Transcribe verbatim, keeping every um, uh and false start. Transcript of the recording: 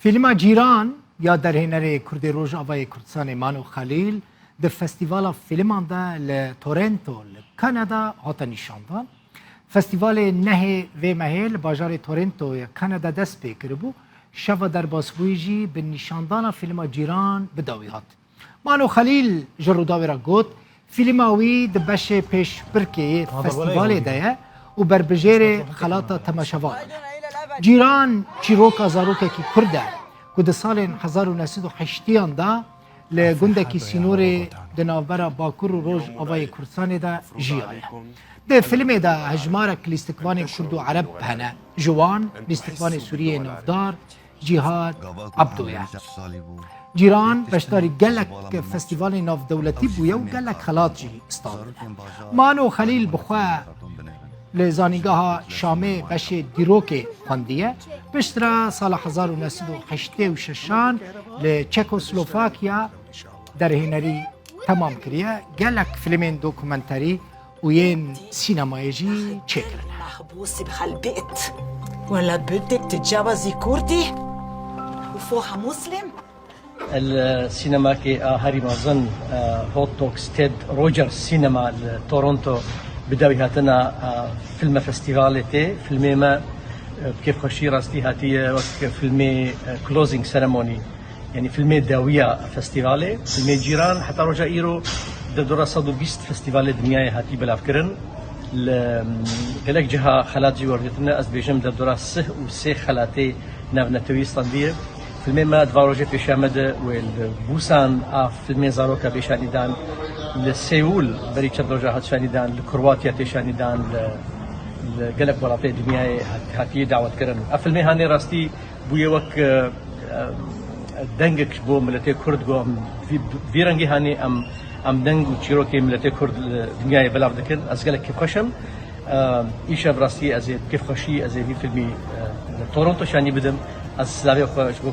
Fîlma Cîran ya derhênerê Kurdê Rojavayê Kurdistanê Mano Xelîl di Festîvala Fîlman de li Toronto li Kanada hate nîşandan. Festîvalê nehê vê mehê li bajarê Toronto ya Kanada dest pê kiribû. Şeva derbasbûyî jî bi nîşandana fîlma Cîran bi dawî hat. Mano Xelîl ji Rûdawê re got, fîlma wî di beşê pêşbirkê yê festîvalê de ye û berbijêrê xelata temaşevan e. Cîran çîroka zarokekî Kurd e ku di salên hezar û neh sed û heştiyan de li gundekî sînorê di navbera Bakur û Rojavayê Kurdistanê de jiyaye. Di filmê de hejmarek lîstikvanên Kurd û Ereb hene. Ji wan lîstikvanê Sûriyeyê navdar Cîhad Ebdo ye. Cîran beşdarî gelek festîvalên navdewletî bûye û gelek xelat jî standiye. Mano Xelîl bi xwe li Zanîngeha Şamê beşê dîrokê xwendiye. Piştre sala hezar û neh sed û heştê û şeşan li Çekoslovakiya derhênerî temam kiriye. Gelek filmên dokumenterî û yên sînemayê jî çêkirine. محبوس بخلبئت. ولا بدك تتجوزي كردي؟ وفوها مسلم؟ السينما كي آه هاري مازن آه هوت توكس تيد روجرز سينما لتورونتو بداوي هاتنا آه فيلم فستيفال تي فيلمي ما آه، بكيف خشي راستي هاتي وك فيلمي آه، كلوزينج سيريموني. یعنی فیلمê dawiya festîvalê, fîlmê Cîran heta roja îro di dora sed û bîst festîvalê dinyayê hatî belavkirin. Li gelek ciha xelat jî wergirtine, ez dibêjim di dora sih û sê xelatê navnetewî standiye. Fîlmê me di van rojê pêşiya me de wê li Bûsan a fîlmên zaroka bê şanîdan, li Sêûl berî çend roja hat şanîdan, li Kroatiya tê şanîdan, li, li gelek welatê dinyayê hat-, hatiye dawetkirin. Ev fîlmê hanê rastî bûye wek, e, e, dengek ji bo miletê Kurd, ku em vî, vî rengî hanê em, em deng û çîrokê miletê Kurd li dinyayê belav dikin. Ez gelek kêfxweş im. E, îşev rastî ez ê bi kêfxweşî ez ê vî filmî, e, li Toronto şanî bidim. Ez silavê xwe ji bo